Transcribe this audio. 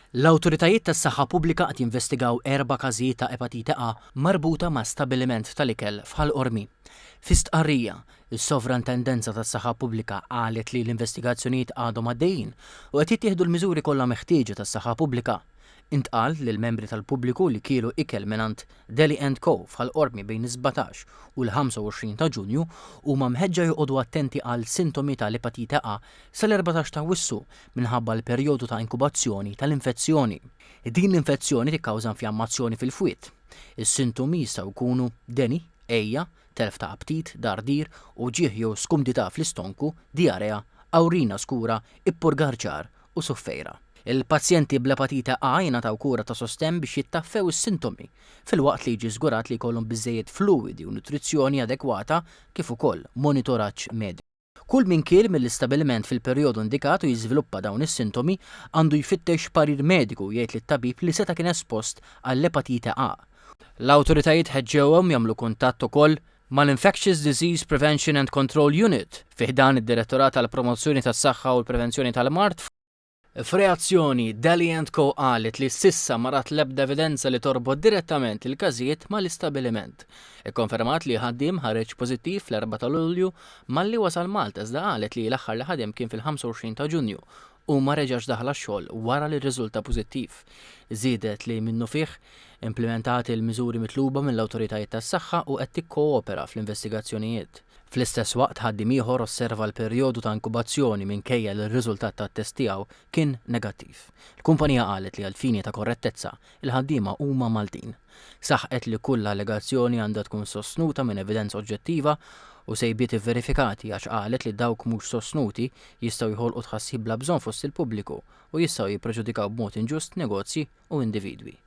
L-awtoritajiet tas-saħħa pubblika qed jinvestigaw erba' każijiet ta' epatite A marbuta ma' stabbiliment tal-ikel f'Ħal Qormi. Fi stqarrija, is-Sovrantendenza tas-Saħħa Pubblika qalet li l-investigazzjonijiet għadhom għaddejjin u qed jittieħdu l-miżuri kollha meħtieġa tas-saħħa pubblika. Intqal li l-membri tal-pubbliku li kielu ikel mingħand Deli and Co f'Ħal Qormi bejn is-17 u l-25 ta' Ġunju huma mħeġġa joqogħdu attenti għal sintomi tal-epatite A sal-14 t'Awwissu minħabba l-perjodu ta' inkubazzjoni tal-infezzjoni. Din l-infezzjoni tikkawża infjammazzjoni fil-fwied. Is-sintomi jistgħu jkunu deni, għejja, telf ta' aptit, dardir, uġigħ jew skumdità fl-istonku, dijarea, awrina skura, ippurgar ċar u suffejra. Il-pazjenti bl-epatite A jingħataw kura ta' sostenn biex jittaffew is-sintomi, filwaqt li jiġi żgurat li jkollhom biżżejjed fluwidi u nutrizzjoni adekwata kif ukoll monitoraġġ mediku. Kull min kiel mill-istabiliment fil-perjodu indikat u jiżviluppa dawn is-sintomi għandu jfittex parir mediku u jgħid lit-tabib li seta' kien espost għall-epatite A. L-awtoritajiet ħeġġewhom jagħmlu kuntatt ukoll mal-Infectious Disease Prevention and Control Unit fi ħdan id-Direttorat għall-Promozzjoni tas-Saħħa u l-Prevenzjoni tal-Mard F'reazzjoni, Deli and Co qalet li s'issa ma rat l-ebda evidenza li torbot direttament il-każijiet mal-istabiliment. Ikkonfermat li ħaddiem ħareġ pożittiv fl-erbgħa ta' Lulju malli wasal Malta iżda qalet li l-aħħar li ħadem kien fil-25 ta' Ġunju u ma reġax daħal għax-xogħol wara li rriżulta pożittiv. Żiedet li minnufih implimentat il-miżuri mitluba mill-awtoritajiet tas-saħħa u qed tikkoopera fl-investigazzjonijiet. Fl-istess waqt ħaddiem ieħor osserva l-perjodu ta' inkubazzjoni minkejja li r-riżultat tat-test tiegħu kien negattiv. Il-kumpanija qalet li għall-fini ta' korrettezza, il-ħaddiema huma Maltin. Saħqet li kull allegazzjoni għandha tkun sostnuta minn evidenza oġġettiva u sejbiet ivverifikati għax qalet li dawk mhux sostnuti jistgħu jħolqu tħassib bla bżonn fost il-pubbliku u jistgħu jippreġudikaw b'mod inġust negozji u individwi.